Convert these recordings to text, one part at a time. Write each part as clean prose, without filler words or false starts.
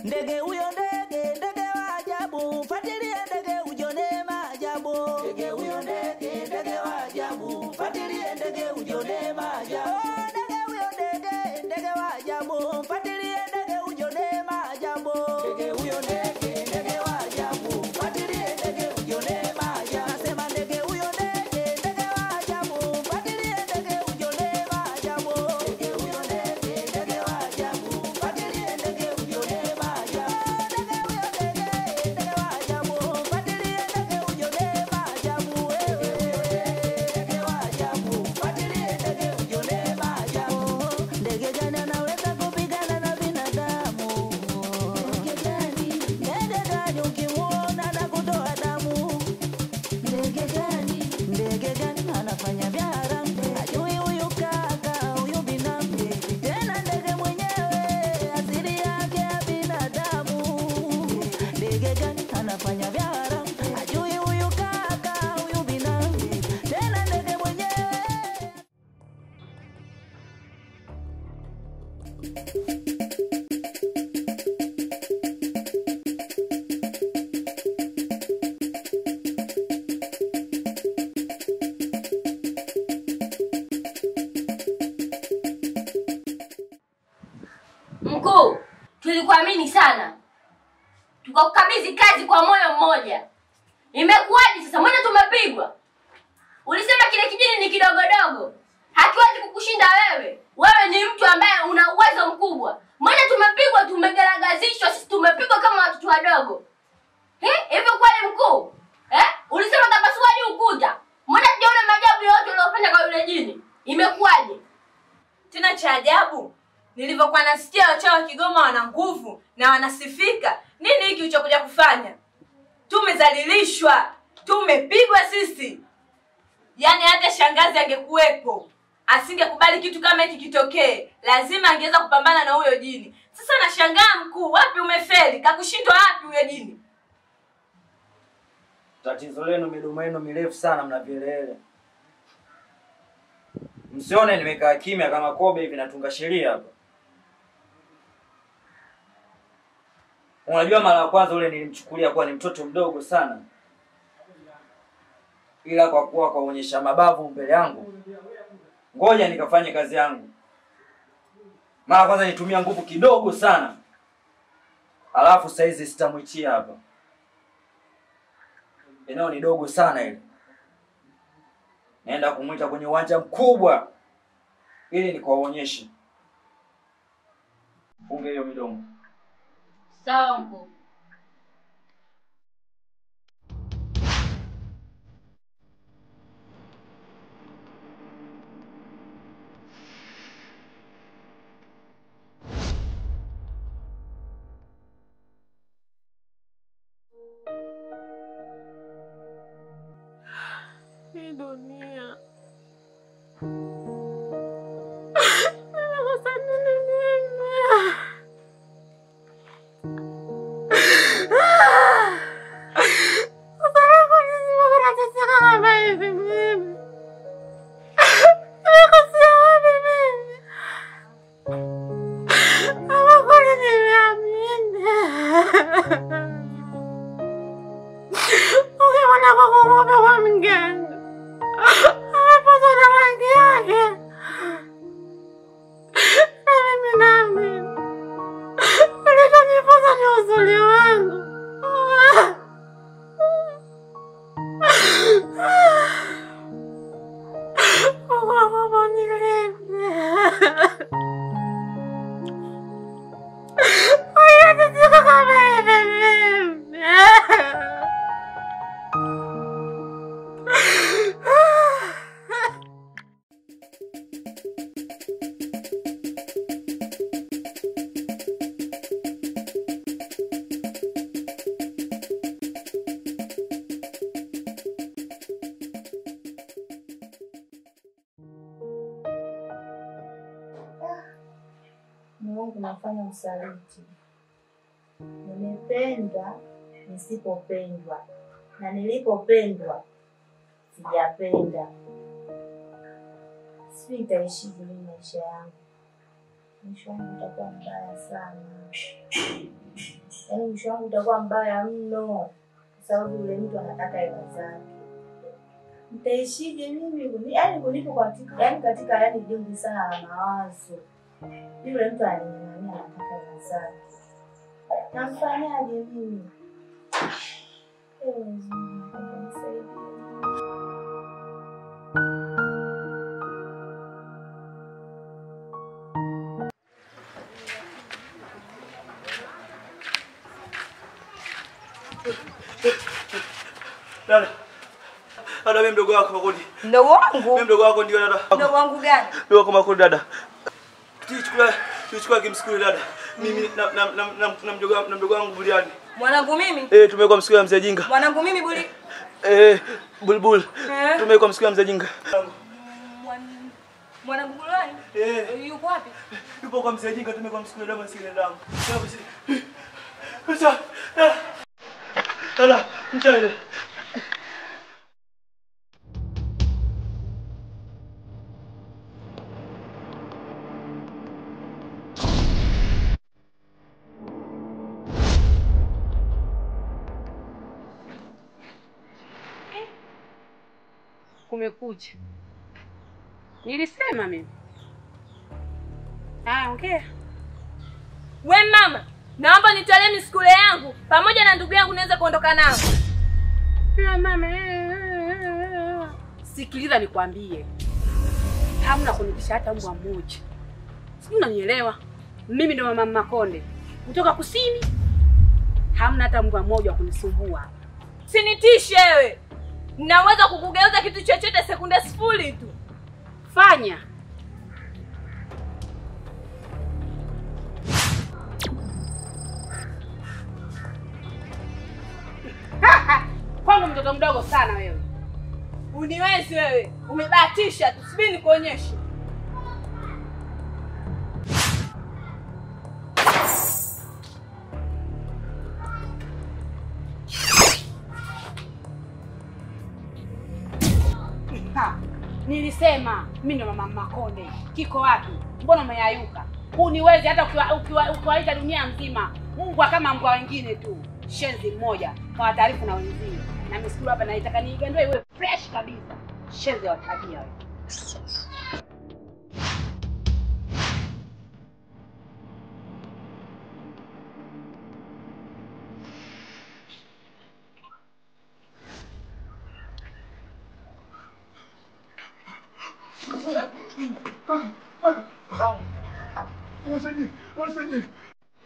Ndege huyo ndege, ndege wa ajabu, fuatilie ndege ujione maajabu. Ndege huyo ndege, ndege wa ajabu, fuatilie ndege ujione maajabu. Ndege huyo ndege, ndege wa ajabu, fuatilie ndege ujione maajabu. Ndege huyo ndege, ndege wa ajabu, fuatilie ndege ujione maajabu. Nasema ndege huyo ndege, ndege wa ajabu, fuatilie ndege ujione maajabu. Ndege huyo ndege, ndege wa ajabu, fuatilie ndege ujione maajabu. Ndege huyo ndege, ndege wa ajabu, fuatilie ndege ujione maajabu. Ndege wa ajabu, fuatilie ndege ujione maajabu. Ndege gani anaweza kupigana na binadamu? Ndege gani? Ndege gani ukimuona na kutoa damu? Ndege gani? Ndege gani anafanya vya haramu? Hajui huyu kaka, huyu binamu. Tena ndege mwenyewe asili yake ya binadamu. Ndege gani anafanya vya haramu? Hajui huyu kaka, huyu binamu. Tena ndege mwenyewe. Mkuu, tulikuamini sana, tukakukabidhi kazi kwa moyo mmoja. Imekuwaje sasa? Mbona tumepigwa? Ulisema kile kijini ni kidogodogo, hakiwezi kukushinda wewe. Wewe ni mtu ambaye una uwezo mkubwa. Mbona tumepigwa, tumegaragazishwa, sisi tumepigwa kama watoto wadogo. Hivyo kweli mkuu? Ulisema utapasua hadi ukuta. Mbona tujaona maajabu yote uliyofanya kwa yule jini? Imekuwaje? Tena cha ajabu, nilivyokuwa nasikia wachawi wa Kigoma wana nguvu na wanasifika, nini hiki ulichokuja kufanya? Tumezalilishwa, tumepigwa sisi. Yaani hata shangazi angekuwepo, asingekubali kitu kama hiki kitokee. Lazima angeweza kupambana na huyo jini. Sasa nashangaa mkuu, wapi umefeli? Kakushindwa wapi huyo jini? Tatizo lenu midomo yenu mirefu sana, mna vielele. Msione nimekaa kimya kama kobe hivi, natunga sheria hapa. Unajua mara ya kwanza ule nilimchukulia kuwa ni mtoto mdogo sana, ila kwa kuwa kaonyesha mabavu mbele yangu, ngoja nikafanye kazi yangu. Mara kwanza nitumia nguvu kidogo sana, alafu saizi sitamwichia hapa. Eneo ni dogo sana ile. Naenda kumuita kwenye uwanja mkubwa ili nikawaonyeshe. Funge hiyo midomo. Sawa mkuu. Hii dunia. Nimekosa nini mimi? Sasa kwa nini nateseka kama hivi mimi? Nimekosea wapi mimi? Ama kweli nimeamini? Ukiona kwa kuogopa kwa mganga, amepatwa na rangi yake. Na mimi naamini kilichonifunza ni uzuri wangu. Mungu naomba unilinde. Nateseka kama hivi mimi. Mungu nafanya usaliti. Nimependa nisipopendwa, na nilipopendwa sijapenda. Sijui nitaishije mimi maisha yangu. Mwisho wangu utakuwa mbaya sana. Yaani mwisho wangu utakuwa mbaya mno. Kwa sababu yule mtu anataka hela zake. Nitaishije mimi? Yaani kulipo katika, yaani katika yaani dingi sana la mawazo. Yule mtu ananing'ang'ania anataka hela zake. Namfanyaje mimi? Mwenyezi Mungu nisaidie. Dada. Dada, mimi mdogo wako Makodi. Mdogo wangu? Mimi mdogo wako ndio dada. Mdogo wangu gani? Mdogo wako Makodi dada. Tulichukua kimsukuli dada. Mimi na mdogo wangu Buliani. Mwanangu mimi? Eh, tumekuwa msukuli ya mzee Jinga. Mwanangu mimi Buli? Eh, Bulbul. Tumekuwa msukuli ya mzee Jinga. Mwanangu Buliani? Eh. Yuko wapi? Yupo kwa mzee Jinga, tumekuwa msukuli damu sile damu. Dada, mchawi. Kumekucha. Nilisema mimi. Ah, ongea. We mama, naomba nitolee misukule yangu pamoja na ndugu yangu niweze kuondoka nao. Ya mama. Sikiliza nikwambie. Hamna kunitisha hata mbwa mmoja. Sijui unanielewa. Mimi ndo mama Makonde. Kutoka kusini. Hamna hata mbwa mmoja wa kunisumbua. Sinitishe wewe. Naweza kukugeuza kitu chochote sekunde 0 tu. Fanya. Kwangu mtoto mdogo sana wewe. Uniwezi wewe. Umebahatisha tu. Subiri nikuonyeshe. Nilisema mimi ndo mama Makonde. Kiko wapi? Mbona umeyayuka? Uniwezi hata ukiwaita dunia nzima. Mbwa kama mbwa wengine tu. Shenzi mmoja kwa taarifa na wenzio. Na misukulu hapa naitaka niigandoe iwe fresh kabisa. Shenzi wa tabia wewe.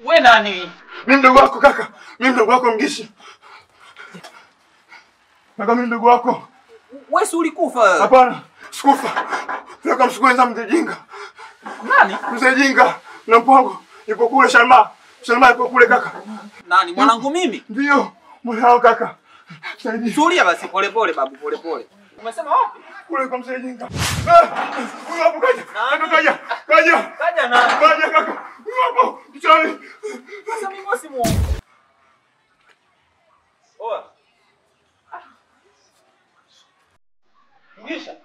We nani? Mimi mdogo wako kaka. Mimi mdogo wako Mgishi. Kaka mimi mdogo wako. Wewe si ulikufa? Hapana, sikufa. Kaka msikuenza mzee Jinga. Nani? Mzee Jinga na mpango yupo kule Shalma. Shalma yupo kule kaka. Nani? Mwanangu mimi? Ndio, mwanao kaka. Saidi. Tulia basi pole pole babu, pole pole. Umesema wapi? Kule kwa mzee Jinga. Huyo hapo kaja. Kaka kaja. Kaja. Kaja nani? Kaja kaka. Huyo hapo. Mchawi. Sasa mimi si muongo. Oa. Mgisha.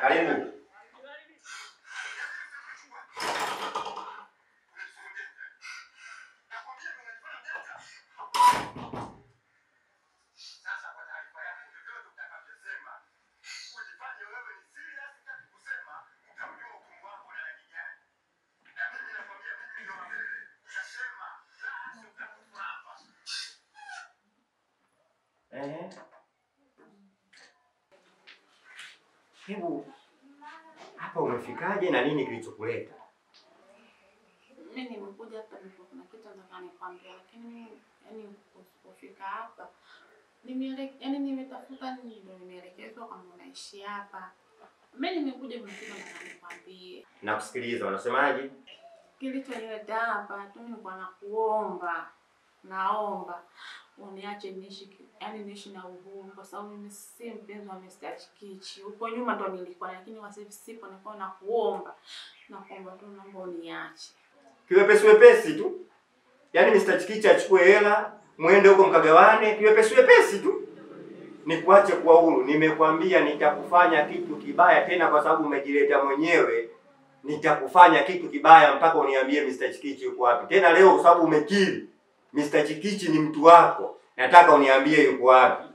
Karibu. Hebu hapa umefikaje na nini kilichokuleta? Mimi nimekuja hapa kuna kitu nataka nikwambie, lakini yani kufika hapa yaani nimetafuta ndio nimeelekezwa kama unaishi hapa. Mimi nimekuja kuna kitu nataka nikwambie. Nakusikiliza, unasemaje? Kilichonileta hapa tu nilikuwa nakuomba. Naomba uniache niishi, yani niishi na uhuru kwa sababu mimi si mpenzi wa Mr. Chikichi. Huko nyuma ndo nilikuwa, lakini kwa sasa sipo. Nilikuwa nakuomba. Nakuomba tu, naomba uniache. Kiwepesi wepesi tu. Yaani Mr. Chikichi achukue hela, muende huko mkagawane, kiwepesi wepesi tu. Nikuache kwa huru. Nimekwambia nitakufanya kitu kibaya tena kwa sababu umejileta mwenyewe. Nitakufanya kitu kibaya mpaka uniambie Mr. Chikichi yuko wapi. Tena leo kwa sababu umekiri Mr. Chikichi ni mtu wako, nataka uniambie yuko wapi.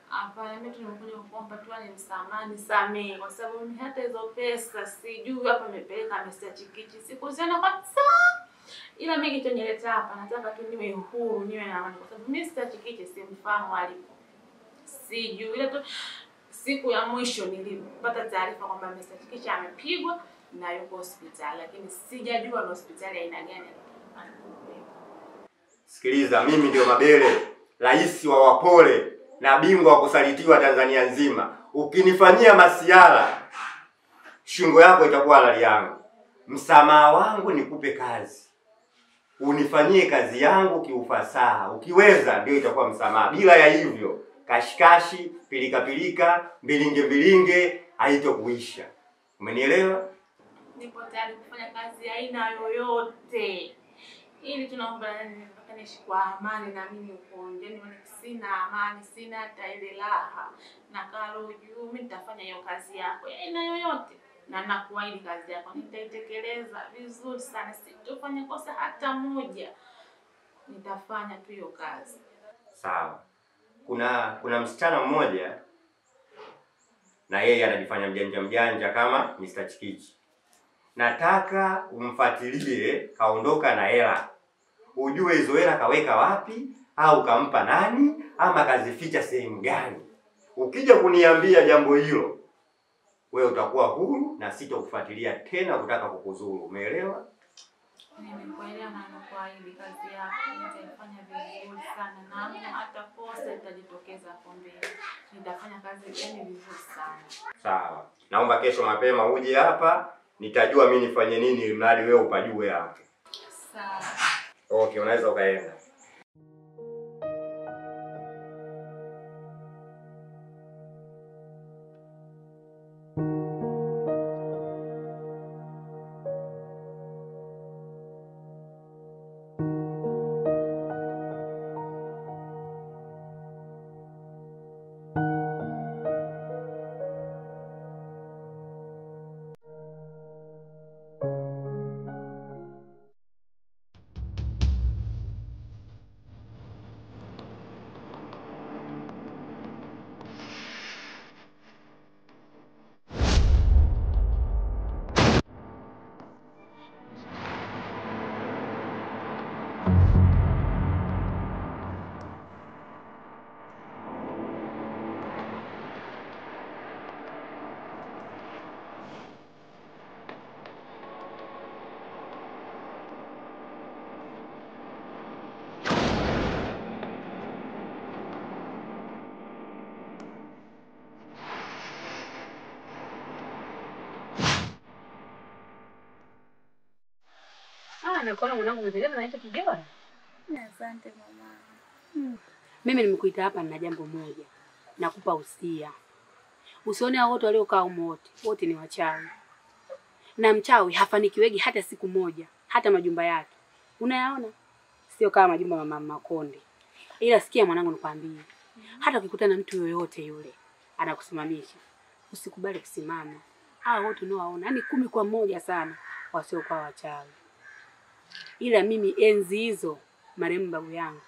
Hapana, mimi tumekuja kuomba tu ni msamaha, nisamee kwa sababu mimi hata hizo pesa sijui hapa nimepeleka Mr. Chikichi. Sikuziona kabisa. Ila mimi kilichonileta hapa nataka tu niwe huru, niwe na amani kwa sababu Mr. Chikichi simfahamu alipo. Sijui, ila tu siku ya mwisho nilipata taarifa kwamba Mr. Chikichi amepigwa na yuko hospitali, lakini sijajua ni hospitali aina gani. Sikiliza, mimi ndio Mabele, rais wa wapole na bingwa wa kusalitiwa Tanzania nzima. Ukinifanyia masiara, shingo yako itakuwa halali yangu. Msamaha wangu nikupe kazi. Unifanyie kazi yangu kiufasaha. Ukiweza ndio itakuwa msamaha. Bila ya hivyo, kashikashi, pilika pilika, mbilinge mbilinge haitokuisha. Umenielewa? Nipo tayari kufanya kazi aina yoyote. Ili tunaomba nataka niishi kwa amani na mimi huko nje, nione sina amani, sina hata ile raha. Na karo juu mimi nitafanya hiyo kazi yako aina yoyote. Na nakuahidi kazi yako nitaitekeleza vizuri sana, sitofanya kosa hata moja. Nitafanya tu hiyo kazi. Sawa. Kuna msichana mmoja na yeye anajifanya mjanja mjanja kama Mr. Chikichi. Nataka umfuatilie kaondoka na hela. Ujue hizo hela kaweka wapi au kampa nani ama kazificha sehemu gani. Ukija kuniambia jambo hilo, wewe utakuwa huru na sitokufuatilia tena kutaka kukuzuru. Umeelewa? Nimekuelewa na nakuahidi kazi yako nitaifanya vizuri sana na hata kosa itajitokeza hapo mbele. Nitafanya kazi yani vizuri sana. Sawa. Naomba kesho mapema uje hapa, nitajua mimi nifanye nini ili mradi wewe upajue hapo. Sawa. Okay, unaweza ukaenda. Nakuona mwanangu umependeza na hicho kijora. Asante mama. Mimi nimekuita hapa na jambo moja. Nakupa usia. Usione hao wote waliokaa humo wote, wote ni wachawi. Na mchawi hafanikiwegi hata siku moja, hata majumba yake. Unayaona? Sio kama majumba mama Makonde. Ila sikia mwanangu nikwambie. Hata ukikutana na mtu yoyote yule anakusimamisha, usikubali kusimama. Hao wote unaowaona, yani 10 kwa 1 sana wasiokuwa wachawi. Ila mimi enzi hizo marehemu babu yangu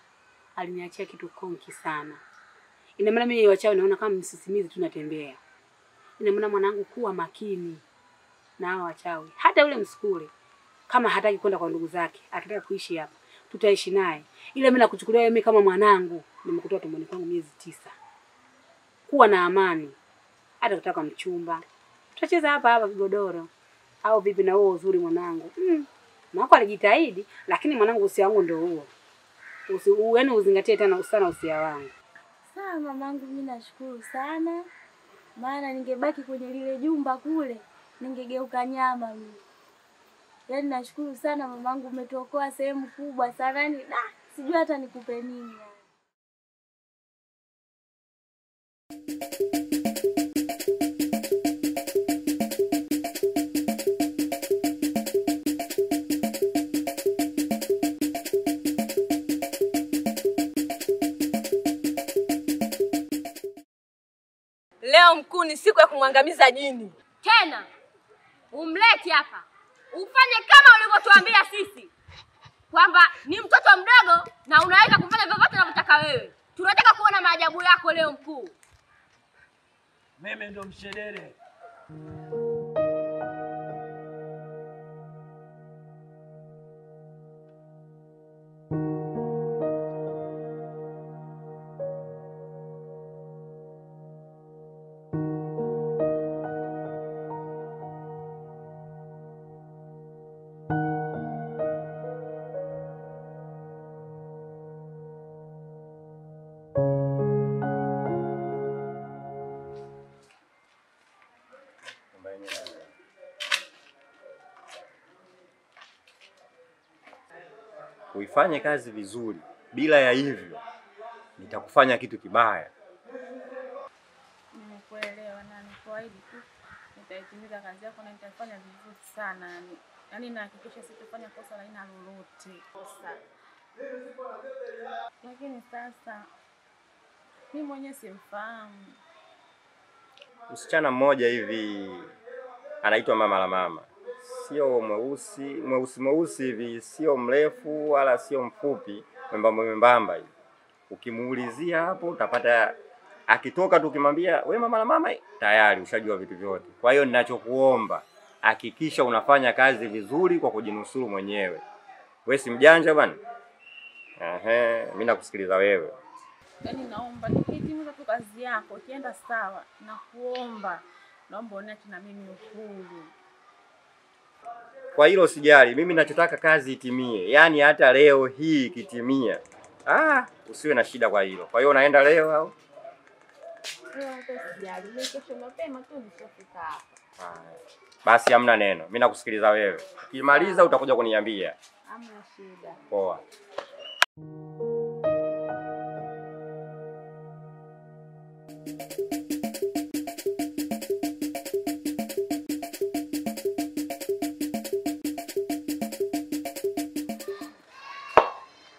aliniachia kitu konki sana. Ina maana mimi wachawi naona kama msisimizi tunatembea. Ina maana mwanangu kuwa makini na hao wachawi. Hata yule msukule kama hataki kwenda kwa ndugu zake, akitaka kuishi hapa, tutaishi naye. Ila mimi nakuchukulia wewe kama mwanangu, nimekutoa tumboni kwangu miezi 9. Kuwa na amani. Hata kutaka mchumba, tutacheza hapa hapa vigodoro. Au vipi na huo uzuri mwanangu? Mama alijitahidi, lakini mwanangu usia wangu ndio huo. Yaani uzingatie tena sana usia wangu. Sawa mamangu, mimi nashukuru sana. Maana ningebaki kwenye lile jumba kule, ningegeuka nyama mimi. Yaani nashukuru sana mamangu, umetuokoa sehemu kubwa sana. Yaani sijui hata nikupe nini. Leo mkuu ni siku ya kumwangamiza jini. Tena umlete hapa. Ufanye kama ulivyotuambia sisi kwamba ni mtoto mdogo na unaweza kufanya vyovyote unavyotaka wewe. Tunataka kuona maajabu yako leo mkuu. Mimi ndo mshedere. Uifanye kazi vizuri, bila ya hivyo nitakufanya kitu kibaya. Nimekuelewa na nikuahidi tu nitaitimiza kazi yako na nitafanya vizuri sana. Yaani nahakikisha sitofanya kosa la aina lolote. Kosa. Lakini sasa mimi mwenyewe simfahamu. Msichana mmoja hivi anaitwa Mama la Mama. Sio mweusi, mweusi mweusi hivi, sio mrefu wala sio mfupi, mwembamba mwembamba hivi. Ukimuulizia hapo utapata, akitoka tu ukimwambia we Mama la Mama tayari ushajua vitu vyote. Kwa hiyo ninachokuomba, hakikisha unafanya kazi vizuri kwa kujinusuru mwenyewe. Wewe si mjanja bwana? Ehe, mimi nakusikiliza wewe. Yaani naomba nikitimiza tu kazi yako, ikienda sawa, nakuomba, naomba uniache na mimi uhuru. Kwa hilo sijali, mimi ninachotaka kazi itimie. Yaani hata leo hii ikitimia, usiwe na shida kwa hilo. Kwa hiyo unaenda leo au? Leo hata sijali, mimi kesho mapema tu nitafika hapa. Basi hamna neno. Mimi nakusikiliza wewe. Ukimaliza utakuja kuniambia. Hamna shida. Poa.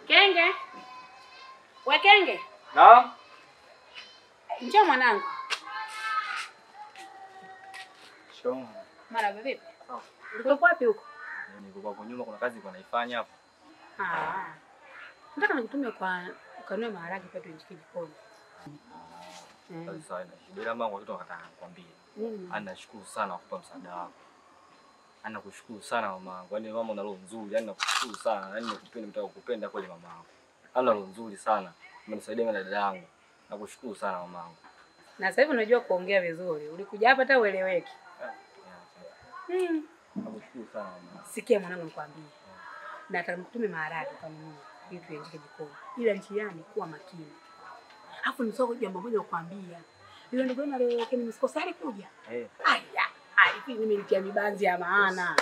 Kenge. We Kenge. Naam. Njoo mwanangu. Shikamoo. Mara vipi? Ulikuwa wapi huko? Nilikuwa kwa nyuma, kuna kazi nilikuwa naifanya hapo. Nataka nikutume kwa ukanue maharage pale tuingie jikoni. Sasa sawa, ina shida. Ila mama watoto wakataka nikwambie. Anashukuru sana kwa kupa msaada wako. Anakushukuru sana mamangu. Yaani mama una roho nzuri. Yaani nakushukuru sana. Yaani nakupenda, nataka kukupenda kweli mamangu. Ana roho nzuri sana. Umenisaidia mimi na dada yangu. Nakushukuru sana mamangu. Na sasa hivi unajua kuongea vizuri. Ulikuja hapa hata ueleweki. Nakushukuru sana mama. Sikia mwanangu nikwambie. Nataka nikutume maharage kwa nini ili tuendeke jikoni. Ila njiani kuwa makini. Alafu nisoko jambo moja kukwambia. Yule ndugu yenu aliyekeni msikosa alikuja. Aya, hivi nimenitia mibanzi ya maana.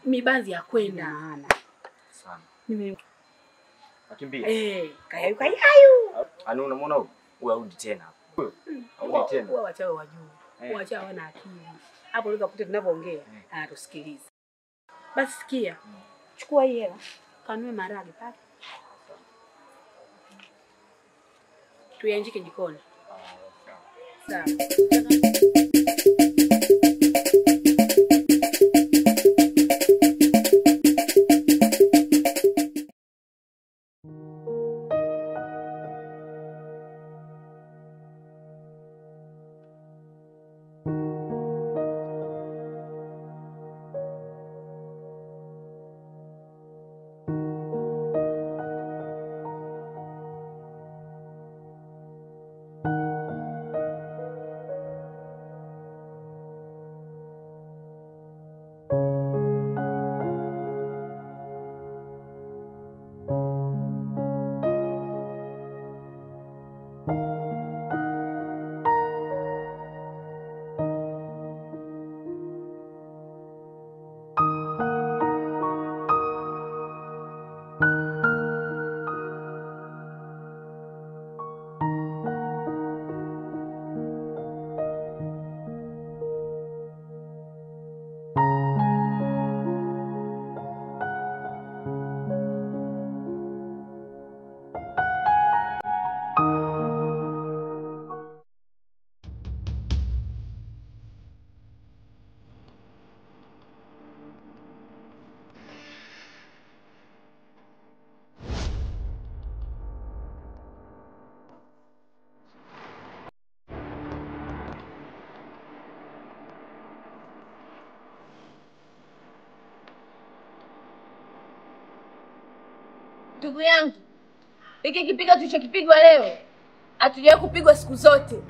Mibanzi ya kwenda maana. Sana. Mimi akimbia. Kayayu kayayu. Ani unamwona huyo? Huyo arudi tena hapo. Huyo arudi tena. Huyo wachawi wajuu. Wachawi wana akili. Hapo unaweza kukuta tunavyoongea anatusikiliza. Basi sikia. Chukua hii hela, kanue maharage pale. Tuyanjike jikoni. Sawa. Ndugu yangu, hiki kipigo tulichokipigwa leo hatujawahi kupigwa siku zote.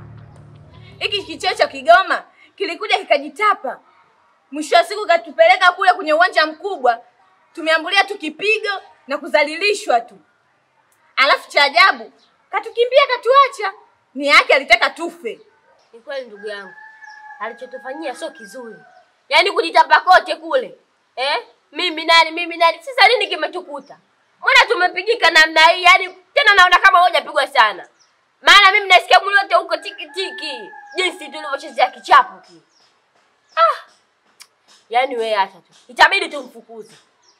Hiki kicheo cha Kigoma kilikuja kikajitapa. Mwisho wa siku katupeleka kule kwenye uwanja mkubwa, tumeambulia tu kipigo na kudhalilishwa tu. Alafu cha ajabu, katukimbia katuacha. Ni yake alitaka tufe. Ni kweli ndugu yangu, alichotufanyia sio kizuri. Yaani kujitapa kote kule. Mimi nani? Sasa nini kimetukuta? Mbona tumepigika namna hii? Yaani tena naona kama wewe hujapigwa sana. Maana mimi nasikia mwili wote huko tiki tiki. Jinsi tulivyochezea kichapo kile. Yaani wewe acha tu. Itabidi tumfukuze.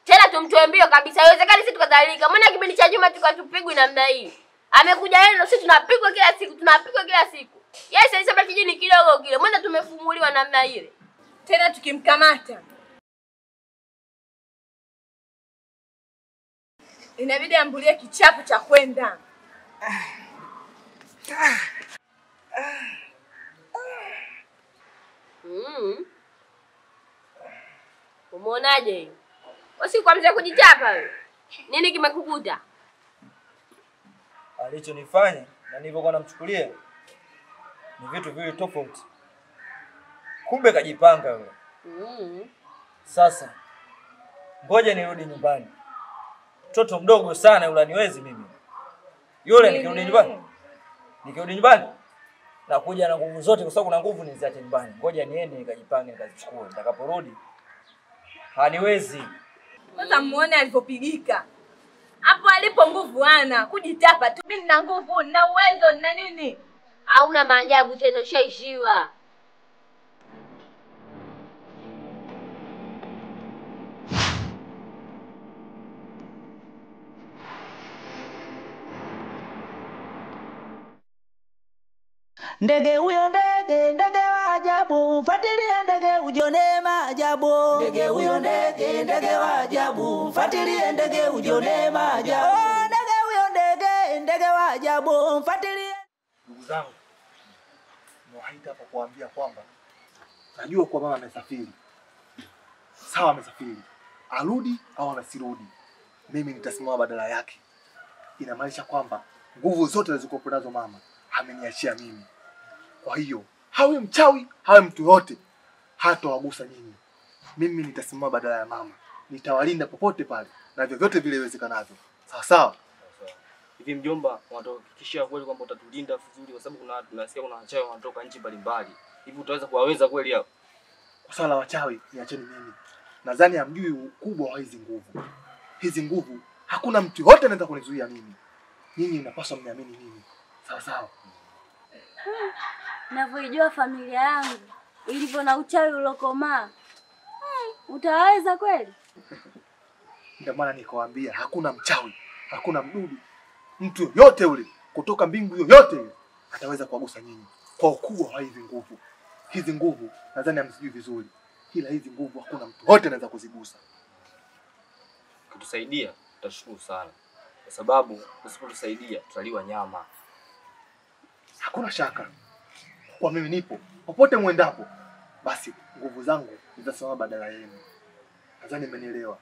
Tena tumtoe mbio kabisa. Haiwezekani sisi tukadhalilika. Mbona kipindi cha nyuma tukatupigwa namna hii? Amekuja yeye na sisi tunapigwa kila siku, tunapigwa kila siku. Yes, alisema kijini kidogo kile. Mbona tumefumuliwa namna ile? Tena tukimkamata inabidi ambulie kichapo cha kwenda. Umeonaje? Usiku kwa mzee kujichapa wewe. Nini kimekukuta? Alichonifanya na nilivyokuwa namchukulia ni vitu viwili tofauti. Kumbe kajipanga wewe. Sasa ngoja nirudi nyumbani. Mtoto mdogo sana yule aniwezi mimi. Yule nikirudi nyumbani. Nikirudi nyumbani nakuja na nguvu zote kwa sababu kuna nguvu niziache nyumbani. Ngoja niende nikajipange nikazichukue. Nitakaporudi haniwezi. Kwanza muone alipopigika. Hapo alipo nguvu ana kujitapa tu. Mimi nina nguvu, nina uwezo, nina nini? Hauna maajabu tena, ushaishiwa. Ndege huyo ndege, ndege wa ajabu, fuatilie ndege ujione maajabu. Ndege huyo ndege, ndege wa ajabu, fuatilie ndege ujione maajabu. Oh, ndege huyo ndege, ndege wa ajabu, fuatilie. Ndugu zangu, niwaita hapa kuambia kwamba najua kwa mama amesafiri. Sawa, amesafiri. Arudi au asirudi, mimi nitasimama badala yake. Inamaanisha kwamba nguvu zote alizokuwa nazo mama ameniachia mimi. Kwa hiyo, hawe mchawi, hawe mtu yote, hatawagusa nyinyi. Mimi nitasimama badala ya mama. Nitawalinda popote pale na vyovyote vile iwezekanavyo. Sawa sawa. Hivi mjomba, unatuhakikishia kweli kwamba utatulinda vizuri kwa sababu kuna tunasikia kuna wachawi wanatoka nchi mbalimbali. Hivi utaweza kuwaweza kweli hao? Kwa swala la wachawi, niacheni mimi. Nadhani hamjui ukubwa wa hizi nguvu. Hizi nguvu hakuna mtu yote anaweza kunizuia mimi. Nyinyi mnapaswa mniamini mimi. Sawa sawa. Navyoijua familia yangu ilivyo na uchawi ulokomaa. Utaweza kweli? Ndio maana nikawaambia hakuna mchawi, hakuna mdudu, mtu yoyote ule kutoka mbingu yoyote ile ataweza kuwagusa nyinyi kwa ukubwa wa hizi nguvu. Hizi nguvu nadhani hamzijui vizuri. Ila hizi nguvu hakuna mtu yote anaweza kuzigusa. Kutusaidia tutashukuru sana. Kwa sababu usipotusaidia tutaliwa nyama. Hakuna shaka. Kwa mimi nipo, popote muendapo, basi nguvu zangu zitasimama badala yenu. Nadhani mmenielewa.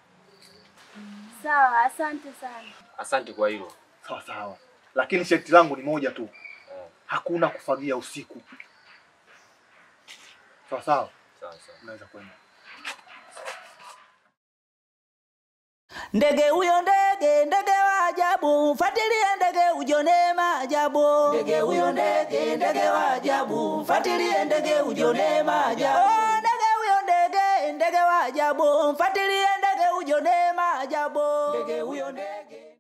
Sawa, asante sana. Asante kwa hilo. Sawa sawa. Lakini sharti langu ni moja tu. Hakuna kufagia usiku. Sawa sawa. Sawa sawa. Unaweza kwenda. Ndege huyo ndege, ndege wa ajabu, fuatilie ndege ujione maajabu. Ndege huyo ndege, ndege wa ajabu, fuatilie ndege ujione maajabu. Oh, ndege huyo ndege, ndege wa ajabu, fuatilie ndege ujione maajabu. Ndege huyo ndege.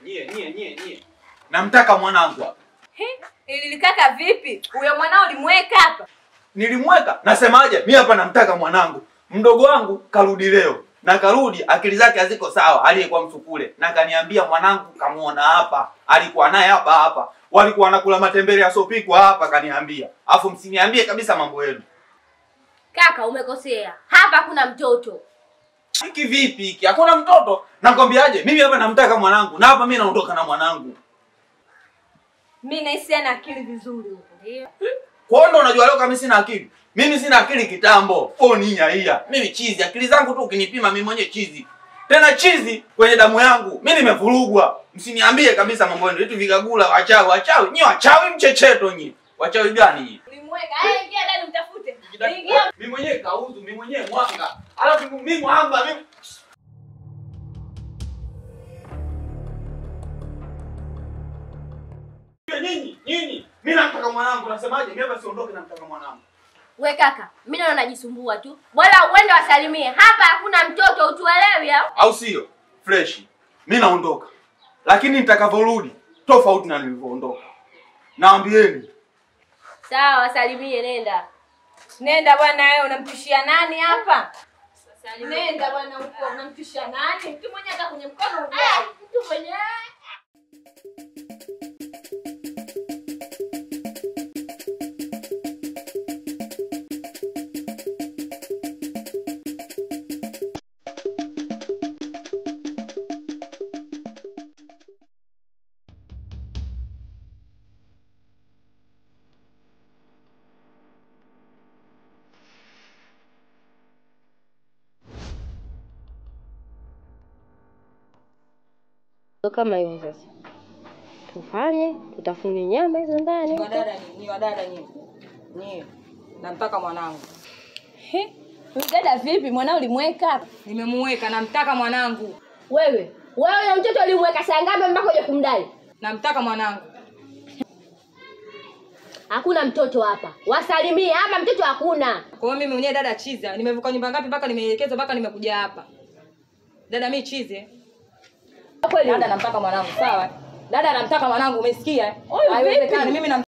Nyie. Namtaka mwanangu hapa. Ililikaka vipi? Huyo mwanao ulimweka hapa? Nilimweka? Nasemaje? Mimi hapa namtaka mwanangu. Mdogo wangu karudi leo. Na karudi akili zake haziko sawa, aliyekuwa msukule. Na kaniambia mwanangu kamuona hapa, alikuwa naye hapa hapa. Walikuwa wanakula matembele yasopikwa hapa kaniambia. Afu msiniambie kabisa mambo yenu. Kaka umekosea. Hapa kuna mtoto. Hiki vipi hiki? Hakuna mtoto. Nakwambiaje? Mimi hapa namtaka mwanangu na hapa mimi naondoka na mwanangu. Mimi nahisi ana akili vizuri huko. Ndio. Kwa hiyo ndo unajua leo kama mimi sina akili. Mimi sina akili kitambo. Poni nyaia. Mimi chizi, akili zangu tu ukinipima mimi mwenyewe chizi. Tena chizi kwenye damu yangu. Mimi nimevurugwa. Msiniambie kabisa mambo yenu. Vitu vigagula, wachawi, wachawi. Nyi wachawi mchecheto nyi. Wachawi gani nyi? Ulimweka. Eh, ingia ndani mtafute. Ingia. Mimi mwenyewe kauzu, mimi mwenyewe mwanga. Alafu mimi mwanga, mimi Nyinyi, nyinyi. Mimi namtaka mwanangu, nasemaje? Mimi hapa siondoke, namtaka mwanangu. We kaka, mimi naona najisumbua tu. Bora uende wasalimie. Hapa hakuna mtoto, utuelewi au? Au sio? Fresh. Mimi naondoka. Lakini nitakavyorudi tofauti na nilivyoondoka. Naambieni. Sawa, wasalimie, nenda. Nenda bwana wewe, unamtishia nani hapa? Nenda bwana huko, unamtishia nani? Mtu mwenye hata kwenye mkono ujai. Mtu mwenye kama hivyo sasa. Tufanye, tutafune nyama hizo ndani. Ni wadada nyinyi. Nyinyi. Namtaka mwanangu. He? Dada vipi? Mwanao ulimweka? Nimemuweka, namtaka mwanangu. Wewe, wewe na mtoto ulimweka saa ngapi mpaka uje kumdai? Namtaka mwanangu. Hakuna mtoto hapa. Wasalimie hapa, mtoto hakuna. Kwa hiyo mimi mwenyewe dada chizi, nimevuka nyumba ngapi mpaka nimeelekezwa mpaka nimekuja hapa. Dada mimi chizi. Dada namtaka mwanangu, sawa? Dada namtaka mwanangu, umesikia? Haiwezekani mimi na